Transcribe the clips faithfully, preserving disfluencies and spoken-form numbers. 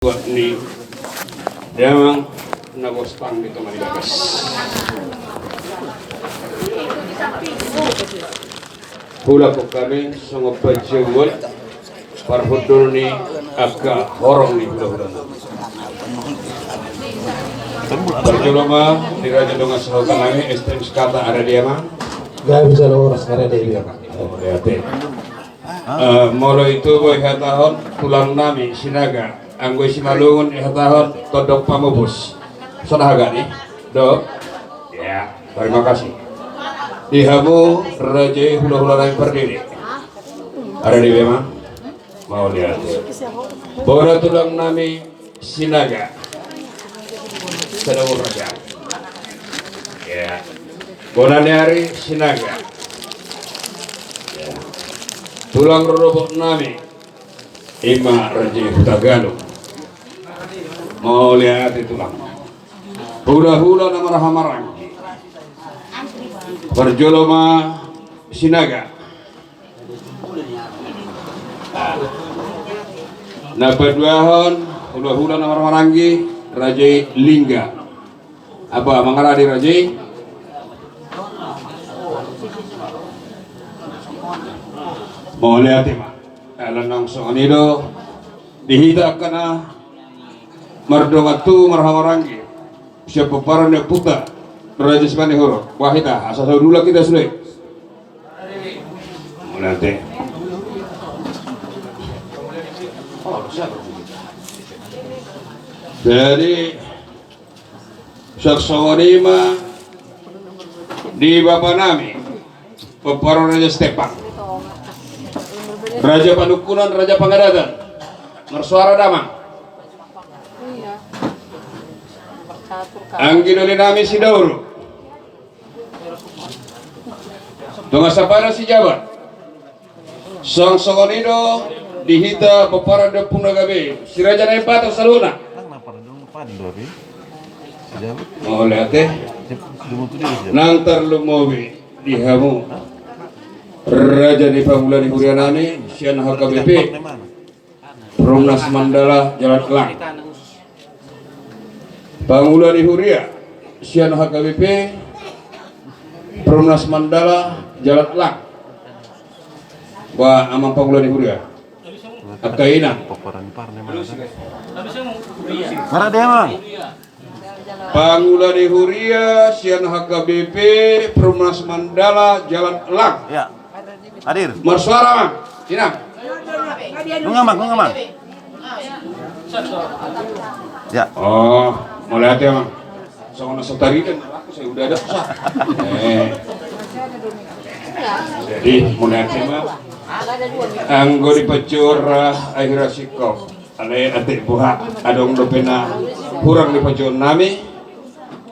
partuat ni damang na bostang di tonga ni bagas. Hulahulahon hami songon panjabuan parhundul ni angka horong ni hulahula. Parjolo ma di raja dongan sahuta nami, S T M sekata, ada dia ma. Gabe jala horas, ada dia ma. Oh, lihat, eh. Eh, molo itu boi hatahon tulang nami Sinaga, anggo i Simalungun i hatahon tondok pamupus. Songon i hagani do. Ya, terima kasih. Di hamu raja i hulahula nami pardiri. Ada dia ma. Mauliate. Bona tulang nami Sinaga. Sada bona raja. Ya. Bona ni ari Sinaga. Ya. Tulang rorobot nami. Ima raja i Hutagalung. Mauliate tulang. Hulahula na marhahamaranggi. Parjolo ma Sinaga. Na paduahon hulahula na marhahamaranggi raja i Lingga. Apa mangaradi raja i? Mauliate ma. Ala naung songon i do di hita angka na mardongan tubu marhahamaranggi. Siap pomparan ni ompunta Raja Simanihuruk. Wah, hita asa saudula hita sude. Mauliate. Jadi, songon i ma di bapa nami, pomparan Raja Stepang, raja panungkunan, raja pangadatan. Marsuara damang. Anggi doli nami Sidauru. Dongan sapara Sijabat. Songon i do di hita pomparan ni ompu na gabe, si Raja Naibato saluhutna. Mauliate. Nang tarlumobi di hamu raja ni pangula ni huria nami sian H K B P. Perumnas Mandala Jalan Elang. Pangula ni huria sian H K B P Perumnas Mandala Jalan Elang. Ba amang pangula ni huria. Angka inang. Mana dia, Mang? Pangula ni huria sian H K B P Perumnas Mandala Jalan Elang. Ya. Hadir. Marsuara, Mang. Inang. Nunga, Mang, nunga, Mang. Ya. Oh, mauliate, Mang. Songon na so taridan, aku saya udah ada susah. Eh. Jadi, mauliate, Mang. Anggo di pajor, eh, akhir sikop. Alai atik buha, adong dope na hurang di pajouon nami,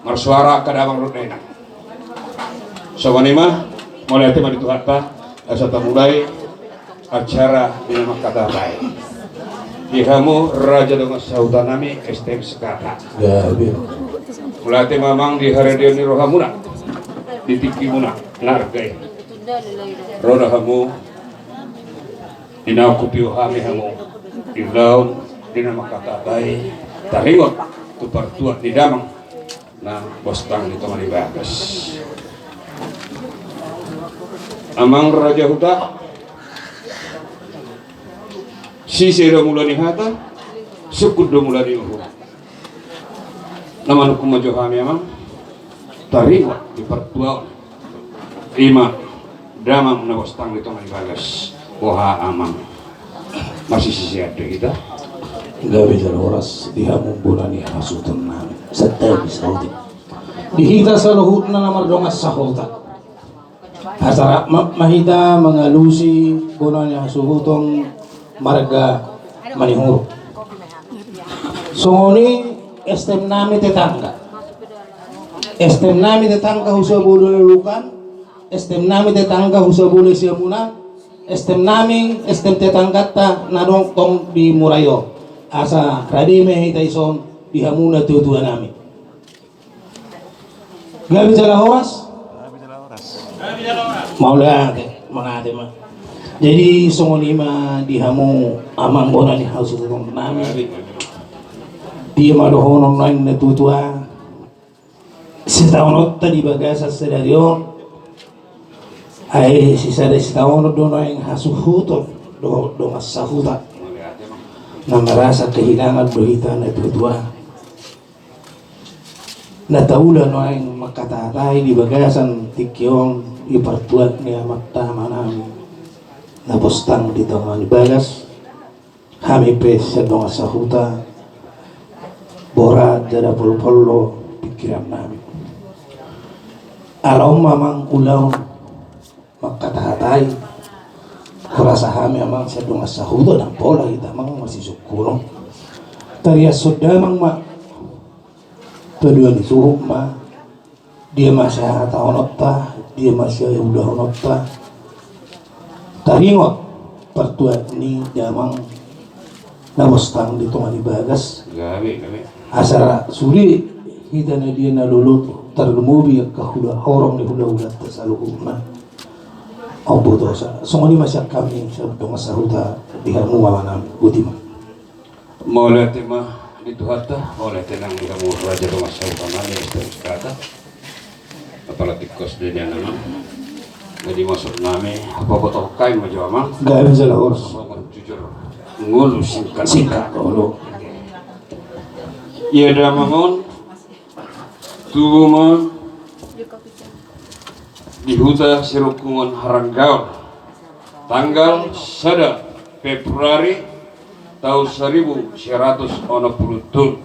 marsuara angka damang dohot dainang. Songon i ma, mauliate ma di Tuhanta, asa tamulai acara di na mangkatai. Di hamu raja dongan sahuta nami, S T M sekata. Mauliate ma amang di haradeon ni rohamuna, di tingkimuna, na arga i. Ro do hamu, di na hupio hami hamu, di ulaon di na mangkatai, taringot tu partuat ni damang na bostang di tonga ni bagas. Amang raja huta, sise do mula ni hata, sungkun do mula ni uhum. Na manungkun ma jo hami amang, taringot di partuaon. Ima damang na bostang di tonga ni bagas. Boha amang, masisisian do hita. Gabe jala horas di hamu bona ni hasuhuton nami. Santabi saotik. Di hita saluhutna na mardongan sahuta. Asa rap ma hita mangalusi bona ni hasuhuton marga Manihuruk. Songon i S T M nami tetangga. S T M nami tetangga hu Sabole Lukan, S T M nami tetangga hu Sabole Siamunan, S T M nami, S T M tetangganta na adong tong di Murayo. Asa rade ma hita dison di hamu na tuatua nami. Gabe jala horas. Mauliate, mauliate ma. Jadi songon i ma di hamu amang bona ni hasuhuton nami. Dia ma dohonon nuaeng na tuatua, sitaononta di bagasan sadari on. Ai sisada sitaonon do nuaeng hasuhuton dohot dongan sahuta. Na marasa kehilangan do hita na tuatua. Na taula nuaeng mangkatahatai di bagasan tingki on, di partuat ni amanta amanami na bostang di tonga ni bagas. Hami pe sian dongan sahuta, borat jala polopolo pingkiran nami. Ala on ma amang ulaon mangkatahatai. Horasa hami amang sian dongan sahuta, ndang pola hita amang masisungkunon. Tariashon damang ma. Paduan ni suhut ma. Dia ma sihatahononta, dia ma siulahononta. Taringot partuat ni damang na bostang di tonga ni bagas. Gabe, gabe. Asa sude hita na dia na lolo, tarlumobi angka hula horong ni hulahulanta saluhutna. Ombotosa. Songon i ma sian hami sian dongan sahuta di hamu amanami. Boti ma. Mauliate ma di Tuhanta, mauliate nang di hamu raja dongan sahuta nami, Mister Miskata. Apala tingkos do nian amang. Jadi maksud nami, apa kau tahu kai ma jo amang? Gabe jala horas. Songon jujur. Ngolu singkat. Singkat, ngolu. Ia damang on, tubu ma di huta Sirungkungan Haranggaon, tanggal sada Februari taon saribu sia ratus onom pulu tolu.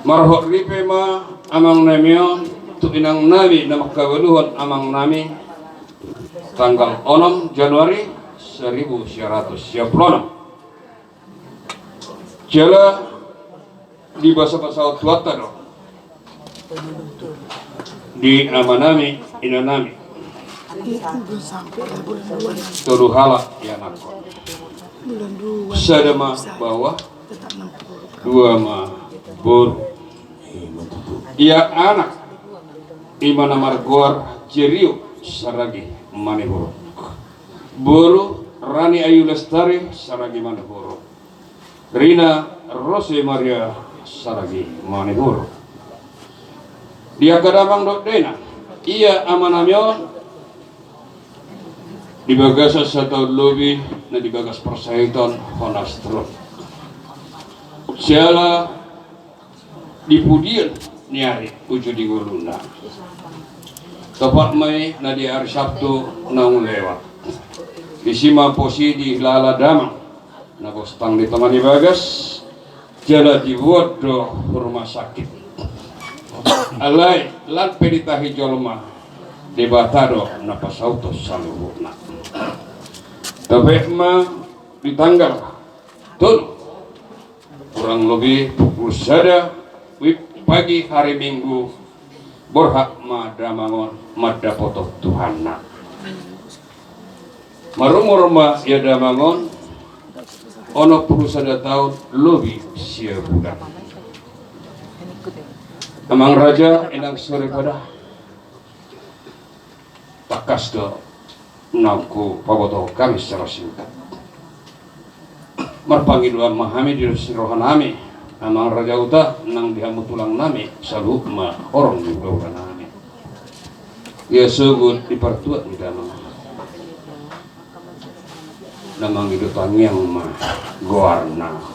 Marhot ripe ma amang nami on tu inang nami na mangkabaluhon amang nami, tanggal onom Januari saribu sia ratus sia pulu onom. Jala dibasabasahon Tuhanta do di amanami, inanami, tolu halak ianakhon. Sada ma baoa, dua ma boru. Ia anak i ma na margoar Jerio Saragi Manihuruk. Boru Rani Ayu Lestari Saragi Manihuruk. Rina Rose Maria Saragi Manihuruk. Di angka damang dohot dainang, ia amanami on di bagasan sataon lobi na di bagas parsahiton hona stroke. Siala di pudian ni ari uju di ngoluna. Topat ma i na di ari Sabtu naung lewat. Disi ma pos i dihilala damang na bostang di tonga ni bagas, jala dibuat do rumah sakit. Alai lan pe ditahi jolma, Debata do na pasauthon saluhutna. Topet ma di tanggal tolu, kurang lobi pukul sada WIB pagi hari Minggu, borhat ma damang on mandapothon Tuhanna. Marumur ma ia damang on onom pulu sada taon lobi sia bulan. Amang raja, inang soripada. Tangkas do naung hupabotohon hami secara singkat. Marpangidoan ma hami di dos ni rohanami, amang raja huta, nang di hamu tulangnami, saluhut ma horong ni hulahulanami. Ia sogot di partuat ni damang na mangido tangiang ma goarna.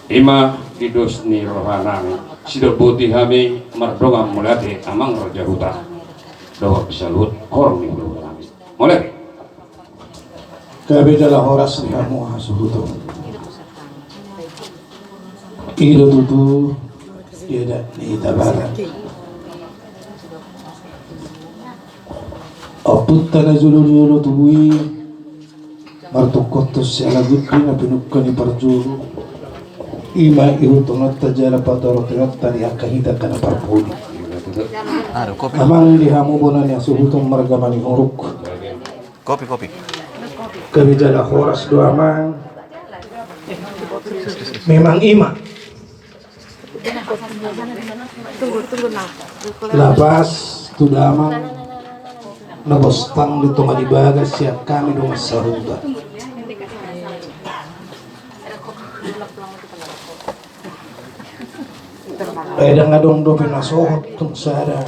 I ma di dos ni rohanami, sidok boti hami mardongan mauliate amang raja huta dohot saluhut horong ni hulahulanami. Mauliate. Gabe jala horas di hamu hasuhuton. I do tutu di adat ni hita Batak. Ompunta na jolo-jolo tubu i martungkot tu siala gundi na pinungka ni parjolo. I ma ihuthononta jala patorotehonta di angka hita angka na parpudi. Amang di hamu bona ni hasuhuton marga Manihuruk. Kopi, kopi. Gabe jala horas do amang. Memang i ma lapas tu damang na bostang di tonga ni bagas sian hami dongan sahuta. Ai ndang adong dope na sohot tung sada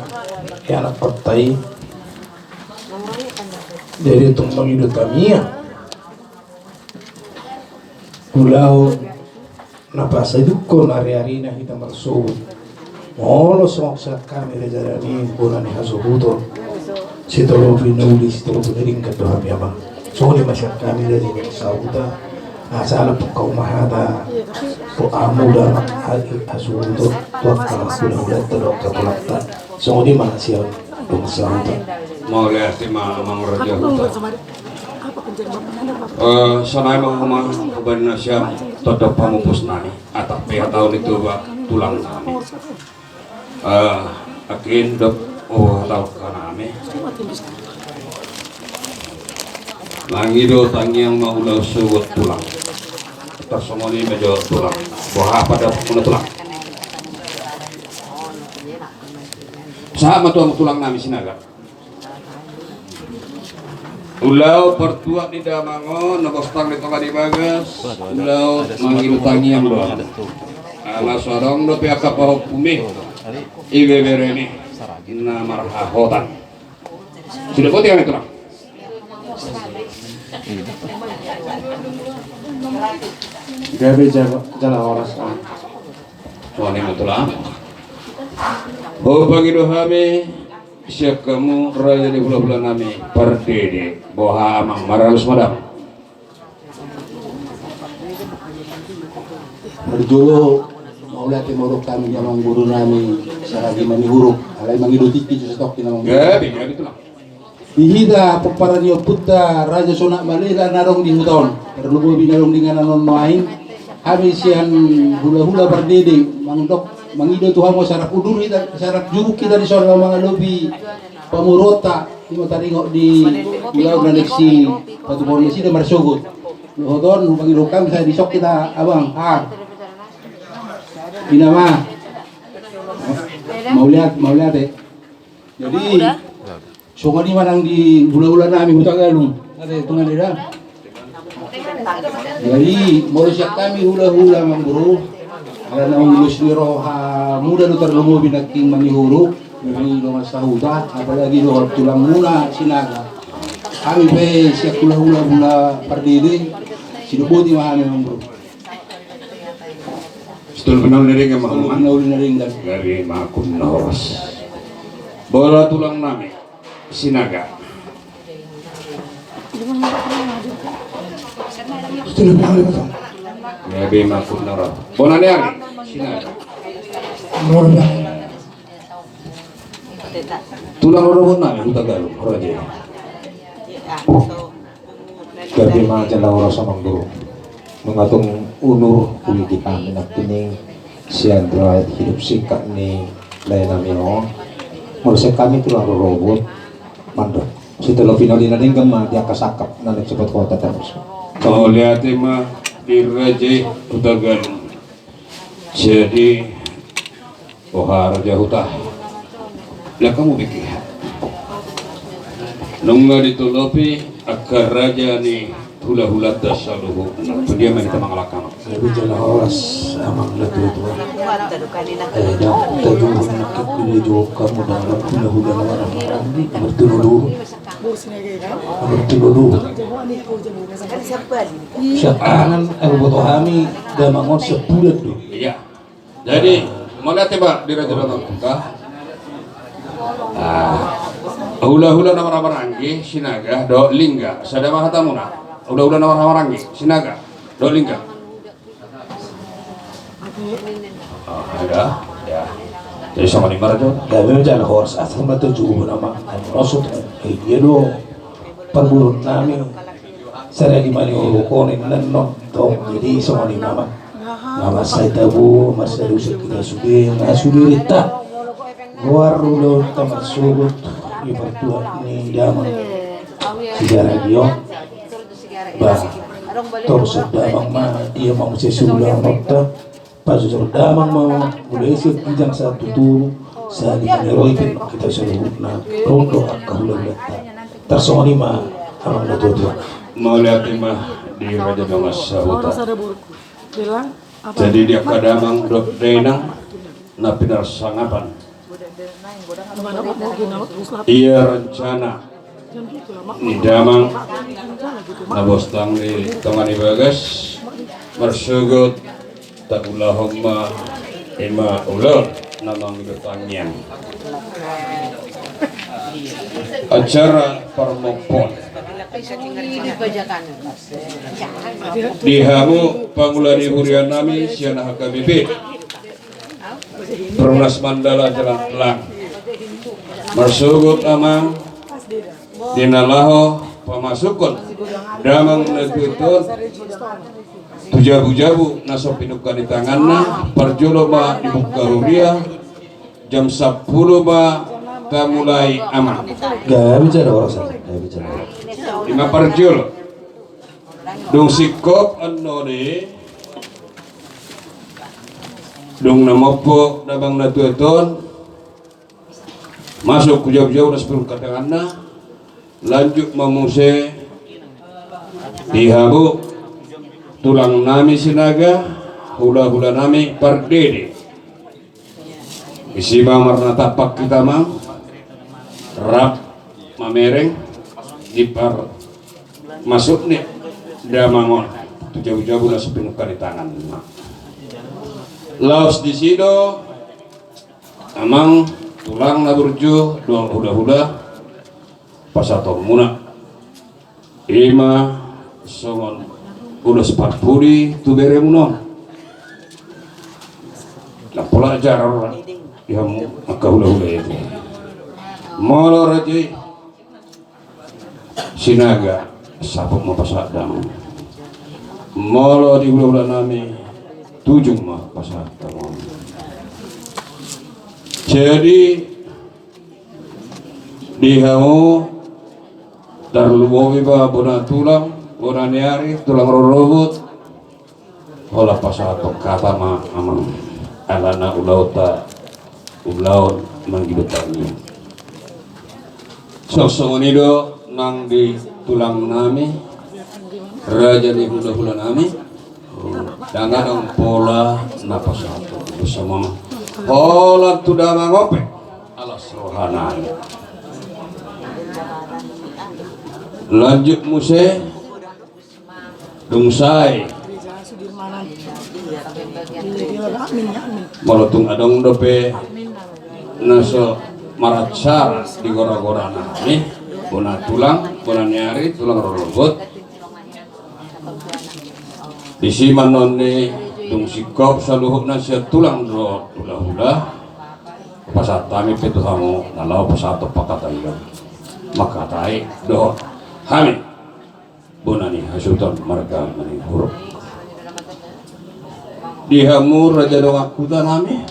i anak partai. Jadi tung mangido tangiang ulaon na pasadukkon ari-arina hita marsogot. Molo songon sian hami raja nami bona ni hasuhuton, sitolopi na uli sitolopi na denggan do hami amang. Songon i ma sian hami raja ni sahuta. Asa ala pungkau ma hata po amu da amang hasuhuton tu angka hulahulanta dohot angka tulangta. Songon i ma sian dongan sahuta. Mauliate ma amang raja huta. Eh, sonai ma homa hubaen na sian tondok pamupus nami, atap pe hata on i tu ba tulang nami. Eh, akin dok o tau kanami. Mangido tangiang ma ulaon sogot tulang. Tarsongon i ma jo tulang. Boha pada puna tulang. Sahat ma tu hamu tulang nami Sinaga. Ulaon partuat ni damang on na bostang di tonga ni bagas, ulaon mangido tangiang do. Ala so adong dope angka pahompu mi ibebere ni na marhahotan. Sudah poti kami tulang. Gabe jala horas. Songon i ma tulang. Ho pangido hami sian hamu raja ni hulahula nami Pardede, boha amang, marhalus ma damang. Parjolo mauliate ma hudok hami di amang boru nami Saragi Manihuruk, alai mangido tingki tu satongkin amang boru. Gabe, gabe tulang. Di hita pomparan ni ompunta Raja Sonak Malela na adong di huta on, tarlumobi na adong di inganan on nuaeng, hami sian hulahula Pardede mandok mangido tu hamu asa rap udur hita, asa rap juruk hita dison laho mangalobi pamoruonta, i ma taringot di ulaon na naeng sipatupaon nasida marsogot. Dohot on hupangido hami sai dison hita abang, ha. Ina ma. Mauliate, mauliate. Jadi songon i ma nang di hulahula nami Hutagalung. Ate tongan da. Jadi molo sian hami hulahula amang boru, ala naung ulos ni roha muda do tarlumobi nangkin Manihuruk, jadi dongan sahuta, apalagi dohot tulangmuna Sinaga. Hami pe sian hulahula muna Pardede, sidok boti ma hami amang boru. Sitolopi na uli na denggan ma homa. Sitolopi na uli na denggan. Gabe ma hata na horas. Bola tulang nami Sinaga. Sitolopi na uli na denggan. Gabe ma hata na horas. Bona ni ari Sinaga. Tulang rorobot nami Hutagalung, raja. Gabe ma jala horas amang boru. Nunga tung unur huligit hami nangkining sian riwayat hidup singkat ni lae nami on. Molo sian hami tulang rorobot mandok sitolopi na uli na denggan ma di angka sangkap na naeng sipatupaonta tarus. Mauliate ma di raja Hutagalung. Jadi boha raja huta, laka mu biki. Nunga ditolopi angka raja ni hulahulanta saluhutna. Tu dia ma hita mangalangka. Jadi jala horas amang na tuatua. Eh, dang tajuhon nangkin di jolo hamu dang hulahula na marhahamaranggi, martinodohon. Martinodohon. Sian tangan, eh, boto hami damang on sapulan do. Iya. Jadi mauliate ma di raja damang huta. Ah, hulahula na marhahamaranggi Sinaga dohot Lingga, sada ma hatamuna. Hulahula na marhahamaranggi Sinaga dohot Lingga. Ah, ada. Ya. Jadi songon i ma raja. Ya, memang jala horas asa ma tu jubu nama. Maksud, eh, dia do. Parboru nami Saragi Manihuruk on ninna on tong, jadi songon i ma. Nga mansai tabo, mansai dusuk hita sude, nga sude rita. Goar ulaonta marsogot di partuat ni damang Sijaragi on. Ba, torus damang ma dia ma muse siulaonta. Pasosor damang ma, mulai sian ginjang sahat tu toru, sahat di maniroi pe hita saluhutna, rondo angka hulahulanta. Tarsongon i ma amang na tuatua. Mauliate ma di raja dongan sahuta. Ora sada boru. Bilang, Jadi di angka damang dohot dainang na pinarsangapan, ia rencana ni damang na bostang di tonga ni bagas, marsogot taulahon ma ima ulaon na mangido tangiang. Acara parmompoan di hamu pangula ni huria nami sian H K B P Perumnas Mandala Jalan Elang. Marsogot amang di na laho pamasukhon damang na tuatua on tu jabujabu na so pinungka ni tanganna. Parjolo ma dibuka huria jam sampulu ma tamulai amang. Gabe jala ora sa, gabe jala ora. Ima parjolo. Dung singkop annon i, dung na mompo damang na tuatua on masuk tu jabujabu na so pinungka ni tanganna, lanjut ma muse di hamu tulang nami Sinaga, hulahula nami Pardede. Disi ma marnatampak hita ma rap mamereng di parmasuk ni damang on tu jabujabu na so pinungka ni tanganna. Laos disi do amang tulang na burju dohot hulahula pasahatonmuna. Ima songon ulos parpudi tu beremuna on. Na pola jarang di hamu angka hulahula i. Molo raja i Sinaga, saput ma pasahat damang. Molo di hulahula nami, tujung ma pasahat damang. Jadi di hamu tarlumobi ma bona tulang, bona ni ari, tulang rorobot. Holan pasahathon hata ma amang, alana ulaonta ulaon mangido tangiang. Songon i do nang di tulang nami, raja ni hulahula nami. Ndang adong pola na pasahathon, songon holan tu damang on pe alas roha nami. Lanjut muse. Dung sae molo tung adong dope na so maracara di goragora nami, bona tulang, bona ni ari, tulang rorobot. Disi ma annon i dung singkop saluhutna sian tulang dohot hulahula. Pasahat hami pe tu hamu na laho pasahathon panghataion, manghatai dohot hami bona ni hasuhuton marga Manihuruk. Di hamu raja dongan huta nami,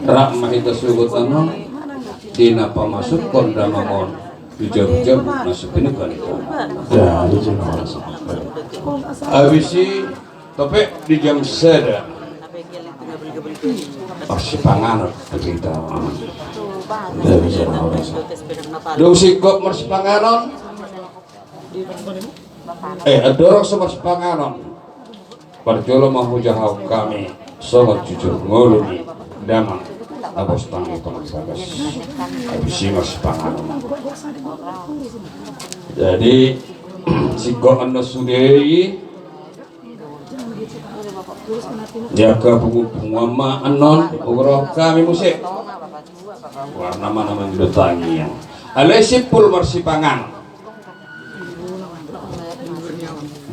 rap ma hita sogot annon di na pamasukhon damang on tu jabujabu na so pinungka ni tanganna. Habis i dope di jam sada marsipanganon tu hita. Dung singkop marsipanganon, eh, andorang so marsipanganon, parjolo ma hujahahon hami songon jujur ngolu ni damang na bostang i tonga ni bagas. Habis i marsipanganon. Jadi singkop annon sude i. Di angka punguan-punguan ma annon huberehon hami muse. Goarna ma na mangido tangiang. Alai simpul marsipanganon.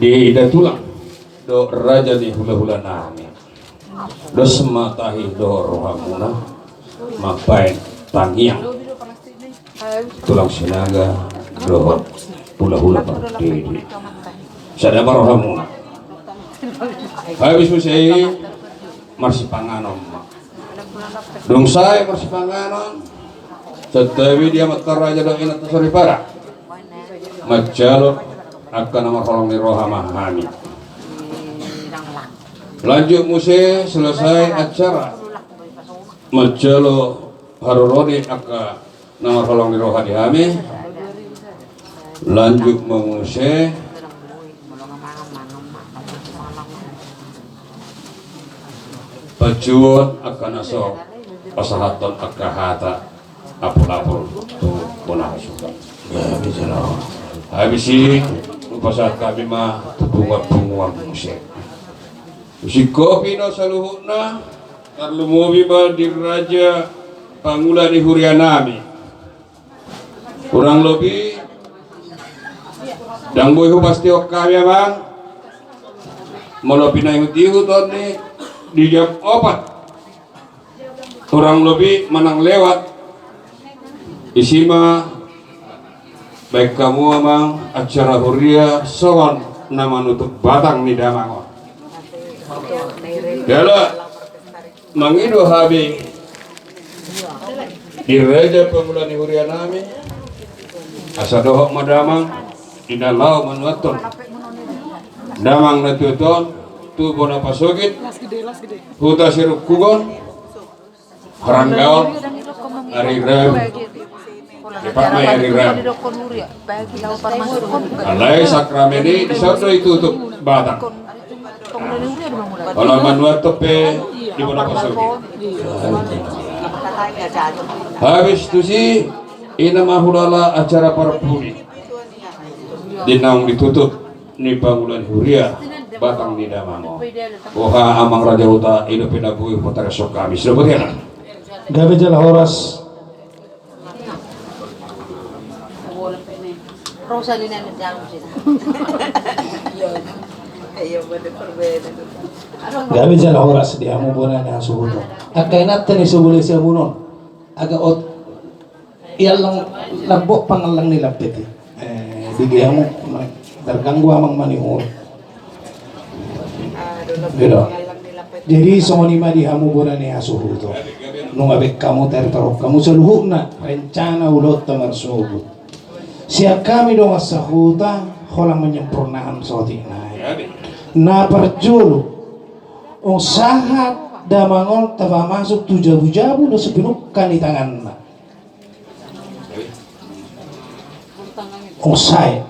Di ida tulang dohot raja ni hulahula nami, dos ma tahi dohot rohamuna mambaen tangiang tulang Sinaga dohot hulahula Pardede. Sada ma rohamuna. Habis muse i marsipanganon ma. Dung sae marsipanganon, santabi di amanta raja dohot inanta soripada manjalo angka na marholong ni roha ma hami. Lanjut muse selesai acara manjalo haroro ni angka na marholong ni roha di hami. Lanjut ma muse. Pajuon angka na so pasahathon angka hata apul-apul tu bona hasuhuton. Habis i hupasahat hami ma tu punguan-punguan muse. Husingkopi do saluhutna, tarlumobi ma di raja pangula ni huria nami. Kurang lobi ndang boi hupastihon hami amang, molo pinaihut-ihut on di jam opat kurang lobi manang lewat, isi ma baen hamu amang acara huria songon na manutup batang ni damang on. Jala mangido hami di raja pangula ni huria nami, asa dohot ma damang di na laho manuathon damang na tuatua on tu bona pasogit, huta Sirungkugon, haranggaon, ari Rabu. Depak ma i ari Rabu. Alai sakramen i dison do ditutup batang. Olo manuathon pe di bona pasogit. Habis tusi, i na ma hulala acara parpudi di naung ditutup ni pangula ni huria batang ni damang on. Boha amang raja huta, i dope na boi hupatarashon hami. Sudah bagaimana? Gabe jala horas. Gabe jala horas di hamu bona ni hasuhuton. Angka inanta ni so bole siamun on. Aga ot iallang lambok pangallang ni lampet i. Eh, di gia hamu, ma-, terganggu amang manihur. Gitu. Jadi songon i ma di hamu bona ni hasuhuton. Nunga baen hamu, tartaruhon hamu saluhutna rencana ulaonta marsogot. Sian hami dongan sahuta, holan manyempurnahon saotik nai. Na parjolo, ung sahat damang on tapamasuk tu jabu-jabu na so pinungka ni tanganna. Ung sae.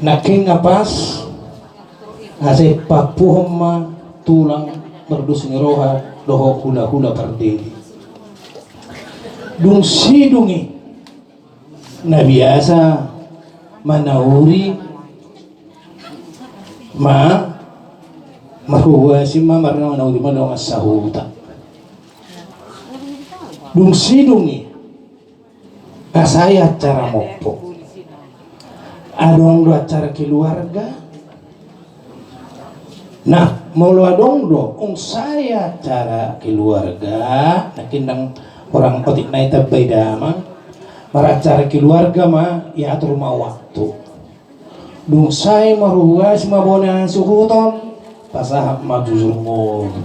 Nangkin nga pas, asa i pampuhon ma tulang mardos ni roha dohot hula-hula pardede. Dung sidung i na biasa manauri ma, marhuhuasi ma, marna manauri ma dongan sahuta. Dung sidung i, nga sae acara mompo. Adong do acara keluarga. Nah, molo adong do, ung sae acara keluarga, nangkin ndang hurang otik nai tambai damang, maracara keluarga ma, iatur ma waktu. Dung sae marhuhuasi ma bona ni hasuhuton, pasahat ma jujur ngolu.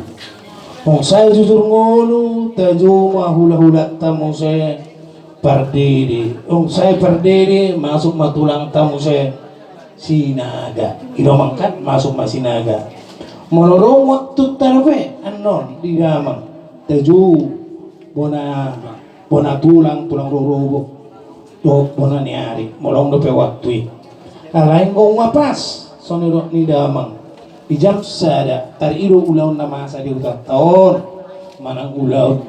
Ung sae jujur ngolu, tajou ma hula-hulanta muse pardede. Ung sae pardede, masuk ma tulangta muse Sinaga. I do amang kan, masuk ma Sinaga. Molo adong waktunta dope annon di damang, tajou bona, bona tulang, tulang rorobot dohot bona ni ari, molo adong dope waktu i. Alai anggo nga pas, songon na nidok ni damang, di jam sada tarido ulaon na masa di hutanta on, manang ulaon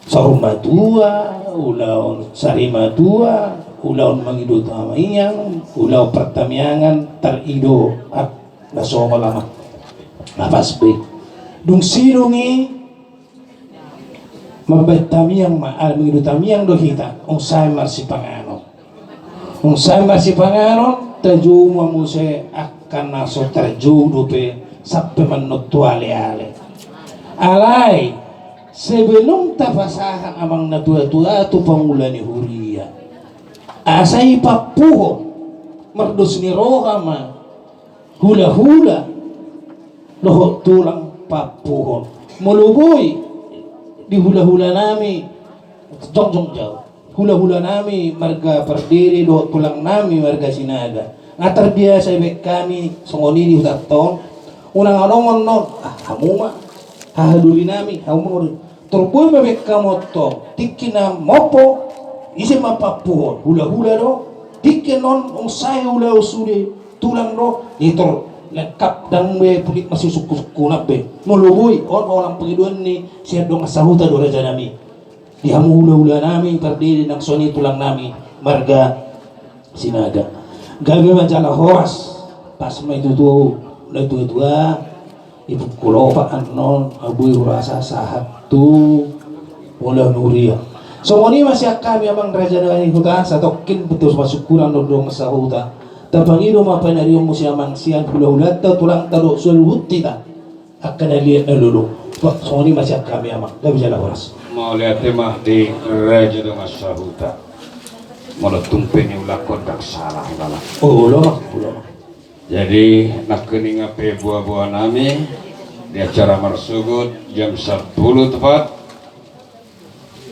saur matua, ulaon sari matua, ulaon mangido tamiang, ulaon partamiangan, tarido, ah, na songon i ma. Na pas be. Dung sidung i, mambaen tamiang ma, ala mangido tamiang do hita, ung sae marsipanganon. Ung sae marsipanganon, tajou ma muse angka na so tarjou dope sampe mannon tu ale-ale. Alai, sebelum tapasahat amang na tua-tua tu pangula ni huria, asa i pampuhon, mardos ni roha ma, hula-hula dohot tulang pampuhon. Molo boi di hula-hula nami, jongjong jau. Hula-hula nami marga Pardede dohot tulang nami marga Sinaga. Nga tarbiasa be hami songon i di hutanta on. Unang adong annon, ah, hamu ma haha doli nami, hamu ma. Tor boi ma be hamu antong, tingki na mompo, ise ma pampuhon, hula-hula do, tingki annon ung sae ulaon sude, tulang do, i tor Lengkap, ndang be pulik masiusungkun-sungkunan be. Molo boi, on ma holan pangidoan ni sian dongan sahuta do, raja nami. Di hamu hula-hula nami, pardede nang songon i tulang nami, marga Sinaga. Gabe ma jala horas, pas ma i tutu, natua-tua, ipungkul opat annon, boi hurasa sahat tu pola nuria. Songon i ma sian hami amang raja nami huta, satongkin betul masuk kurang dodong sahuta. Tapangido ma panarion muse amang sian hula-hulanta, tulangta dohot saluhut hita. Angka na liat na lolo. Wah, songon i ma sian hami amang. Gabe jala horas. Mauliate ma di raja dongan sahuta. Molo tung pe niulahon ndang salah, ulaon. Oh, olo ma, olo ma. Jadi, nangkiningan pe boa-boa nami di acara marsogot jam sampulu tepat.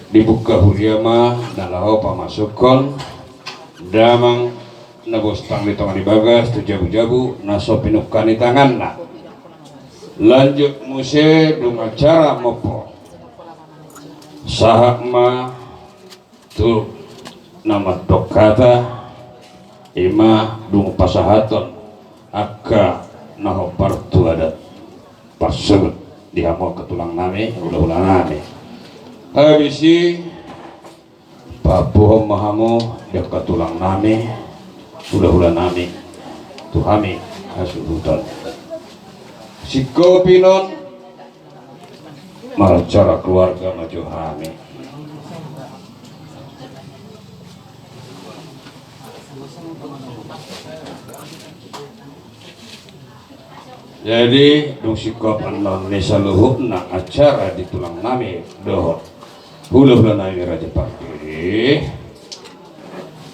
Dibuka huria ma na laho pamasukhon damang na bostang di tonga ni bagas tu jabu-jabu na so pinungka ni tanganna. Lanjut muse dung acara mompo. Sahat ma tu na mandok hata, ima dung pasahaton angka na hombar tu adat. Parsogot di hamu angka tulang nami, hula-hula nami. Habis i, paampuhon ma hamu di angka tulang nami, hula-hula nami, tu hami hasuhuton. Singkop i non, maracara keluarga ma jo hami. Jadi, dung singkop annon ni saluhutna acara di tulang nami dohot hula-hula nami raja pardede,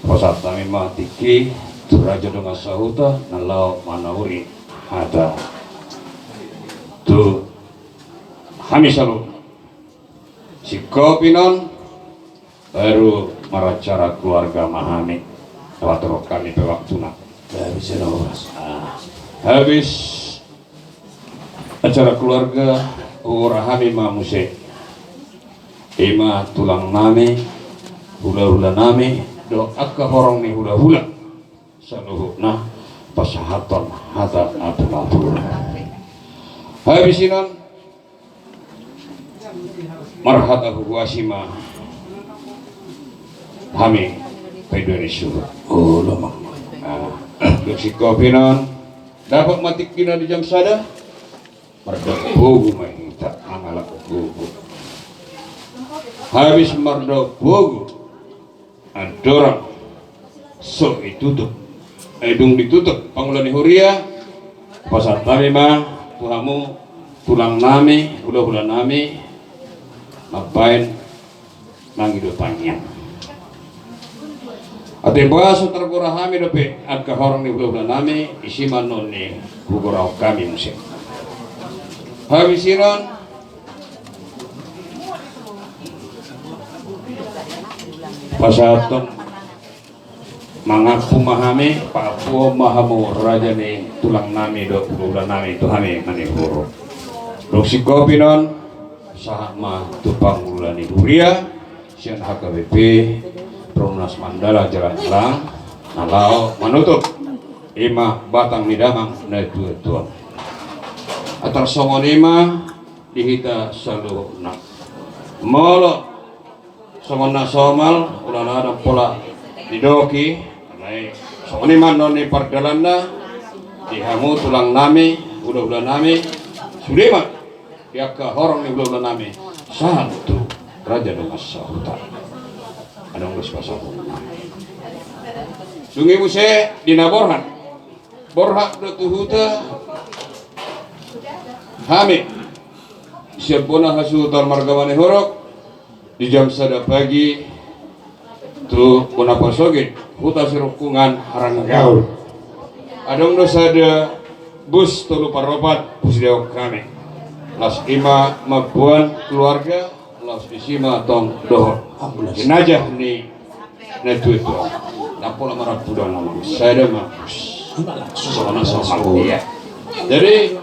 pasahat hami ma tingki tu raja dongan sahuta na laho manauri hata tu hami saluhutna. Singkop i non, baru maracara keluarga ma hami. Lewat roh hami pe waktuna. Habis i na horas. Ah, habis acara keluarga, huhura hami ma muse. Ima tulang nami, hula-hula nami, dohot angka horong ni hula-hula. Saluhutna pasahathon hata na pinasahat. Habis i non marhata huhuasi ma hami paidua ni suhut. Olo ma. Ah, dung singkop i non dapot ma tingkina di jam sada. Mardok bogu ma hita mangalap bogu. Habis mardok bogu. Andorang so ditutup, eh, dung ditutup pangula ni huria, pasahat hami ma tu hamu tulang nami, hula-hula nami, mambaen mangido tangiang. Ate boasa targora hami dope angka horong ni hula-hula nami, isi ma annon ni hugorahon hami muse. Habis i non pasahathon mangampu ma hami, paampuhon ma hamu raja ni tulang nami dohot hula-hula nami tu hami manihuru. Dung singkop i non sahat ma tu pangula ni huria sian H K B P Perumnas Mandala Jalan Elang na laho manutup. Ima batang ni damang na tua-tua. Atar songon i ma di hita saluhutna. Molo songon na somal, ulala ndang pola didok i, alai songon i ma annon ni pardalanna, di hamu tulang nami, hula-hula nami, sude ma di angka horong ni hula-hula nami, sahat tu raja dongan sahuta. Adong dos pasahat. Dung i muse di na borhat. Borhat do tu huta hami sian bona hasuhuton marga Manihuruk di jam sada pagi tu bona pasogit huta Sirungkungan Haranggaul. Adong do sada bus tolu par opat, bus didok hami. Laos ima mamboan keluarga, laos isi ma tong dohot jenazah ni na tua-tua. Ndang pola marapudang nama. Sada ma. Songon na somal. Iya. Jadi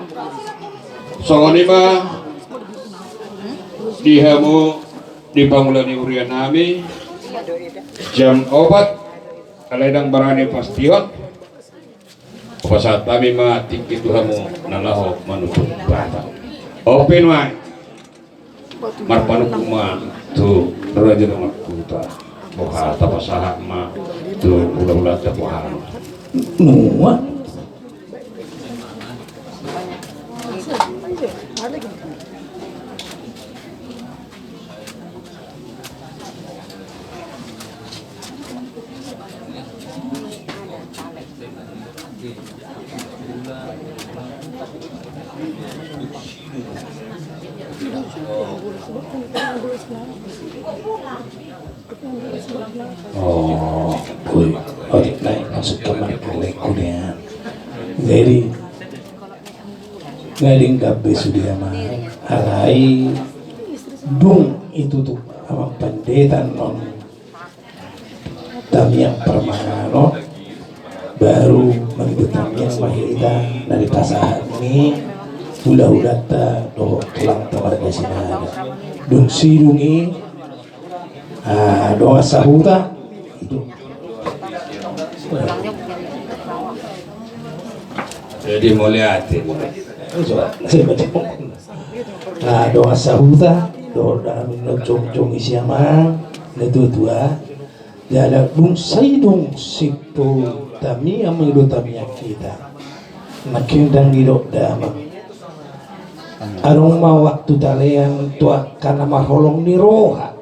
songon i ma di hamu di pangula ni huria nami jam opat. Alai ndang barani pastihon. Pasahat hami ma tingki tu hamu na laho manutup Batak. On pe nuaeng, marpanungkun ma tu raja dongan huta. Boha tapasahat ma tu hulahulanta boha. Nuaeng. Oh, boi, otik nai maksud teman kalian kuliah. Jadi, ngading gabe sude ama, alai dung i tutup amang pandita annon tamiang parmanganon, baru mangido tamiang ma hita na dipasahat ni hulahulanta dohot tulangta marga Sinaga. Dung sidung i, ah, dongan sahuta, itu. Jadi mauliate. Ah, dongan sahuta, dohot dalan na jongjong i sian amang na tuatua. Jala dung sai dung sipul tamiang mangido tamiang hita. Nangkin dang didok damang. Adong ma waktu talean tu angka na marholong ni roha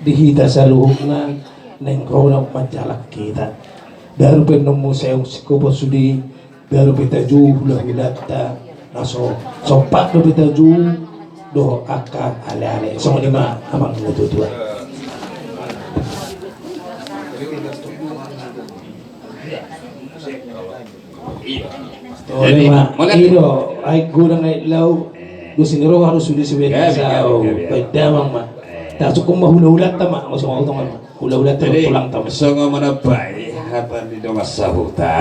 di hita saluhutna, naeng ro na manjalang hita. Baru pe annon muse singkop sude, baru pe taju hulahulanta, na so sompat dope taju dohot angka aleale. Songon i ma amang na tuatua. Jadi, ima, mauliate. Ido, ai godang ai lau. Dos ni roha do sude sude. Gabe, gabe, gabe. Baen damang ma. Tasungkun ma hulahulanta ma, mauliate ma tongon ma. Hulahulanta ma, jadi, tulangta ma. Songon manambai hata ni dongan sahuta.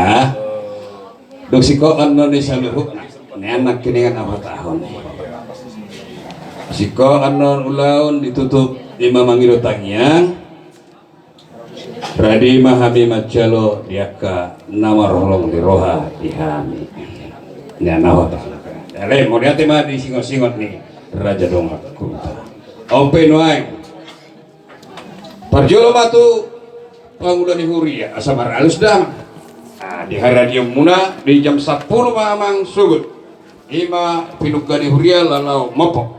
Dung singkop annon ni saluhutna. Ni anak kiningan apa tahun ni. Singkop annon ulaon ditutup ima mangido tangiang. Rade ma hami manjalo di angka na marholong ni roha di hami. Ni anak hota. Ale, mauliate ma di singot-singot ni raja dongan huta. On pe nuaeng. Parjolo ma tu pangula ni huria, asa maralus dang. Ah, di haradion muna di jam sampulu ma amang suhut. Ima pinungka ni huria laho mompo.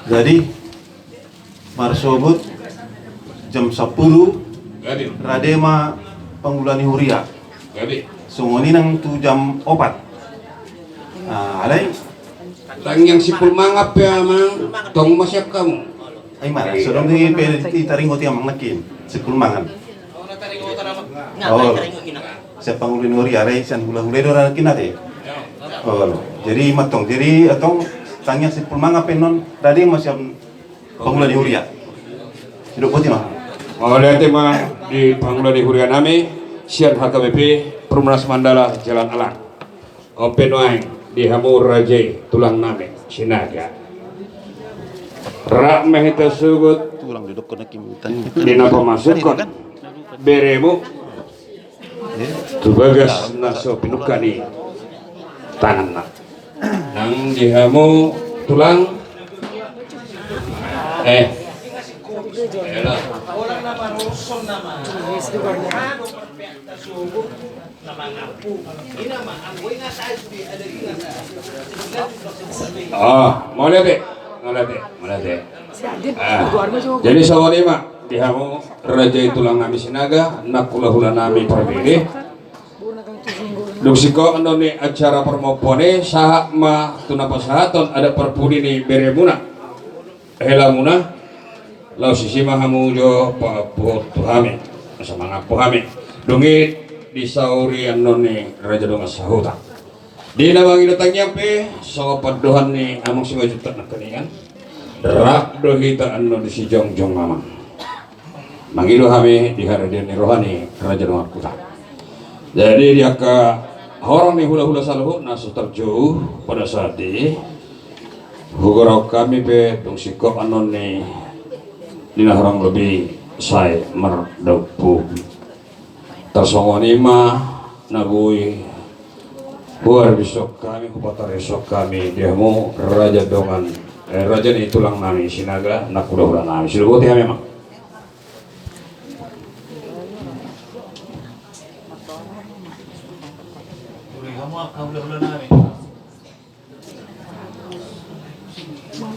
Jadi, marsogot jam sampulu, gabe, rade ma pangula ni huria. Gabe. Songon i nang tu jam opat. Ah, alai. Tangiang sipul mangan pe amang, tong ma siap hamu. Ai ma, so dung i pe ditaringot i amang nangkin, sipul mangan. Oh. Siap pangula ni huria, alai sian hulahula i do ra nangkin ate. Oh, jadi ima tong, jadi antong tangiang sipul mangan pe annon, rade ma sian pangula ni huria. Sidok boti ma. Mauliate ma di pangula ni huria nami, sian H K B P, Perumnas Mandala, Jalan Alang. On pe nuaeng di hamu raja i tulang nami Sinaga. Rap ma hita suhut. Tulang didok kena kimutan. Di na pamasukhon beremu tu bagas na so pinungka ni tanganna. Nang di hamu tulang. Eh. Ela. Ah, mauliate, mauliate, mauliate. Ah, jadi songon i ma di hamu raja i tulang nami Sinaga, nang hulahula nami parbege. Dung singkop annon ni acara parmompoan i, sahat ma tu na pasahaton adat parpudi ni beremuna. Helamuna, laos disi ma hamu jo paampuhon tu hami, asa mangampu hami. Dung i disauri annon ni raja dongan sahuta. Di na mangido tangiang pe, songon pandohan ni amang Simanjuntak nangkiningan. Rap do hita annon disi jongjong amang. Mangido hami di haradion ni roha ni raja dongan huta. Jadi di angka horong ni hulahula saluhutna so tarjou pada saat i. Hugorahon hami pe dung singkop annon ni, ni na horong lobi sai mardampung. Tarsongon i ma na boi huparorison hami, huparorison hami di hamu raja dongan, eh, raja ni tulang nami Sinaga, nang hulahula nami. Sudah boti hami, Amang.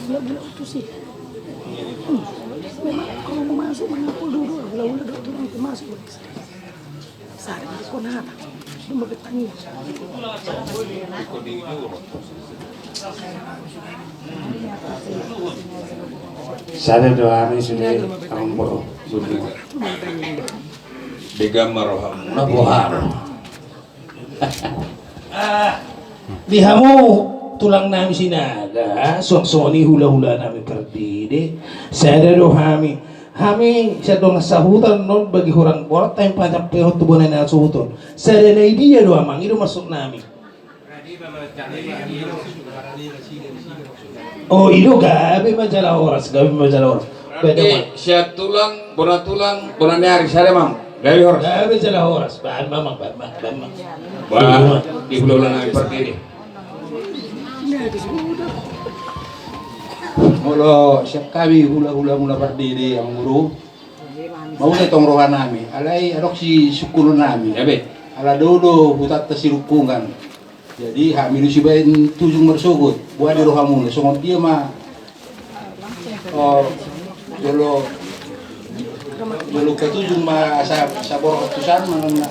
Hulahula utusi. Memang kalau mau masuk, mangapul dulu, hulahula dua turun ke masuk. Sari di kona apa? Belum bertanya. Sada doa ni sudah. Ampun. Digambar roham. Apa hal? Ah, di hamu tulang nami Sinaga, suang songon i hulahula nami Pardede, sada do hami. Hami sian dongan sahuta on bagi hurang borat hami pajampehon tu bona ni na suhut on. Sada na i dia do, Amang, i do maksud nami. Oh, i do, gabe ma jala horas, gabe ma jala horas. Berarti sian tulang, bona tulang, bona ni ari, sada, Amang. Gabe horas. Gabe jala horas. Bahen ma, Amang, bahen ma, bahen ma. Bah, di hulahula nami Pardede. Molo sian hami hulahula muna Pardede, Amang Guru, mauliate tong roha nami. Alai adong sisungkunon nami. Gabe. Ala do do hutanta sirungkungan. Jadi hami do sibaen tujung marsogot, boha di rohamuna, songon dia ma. Oh, jolo, jolo patujung ma sa-, saborhat tu san, manang na,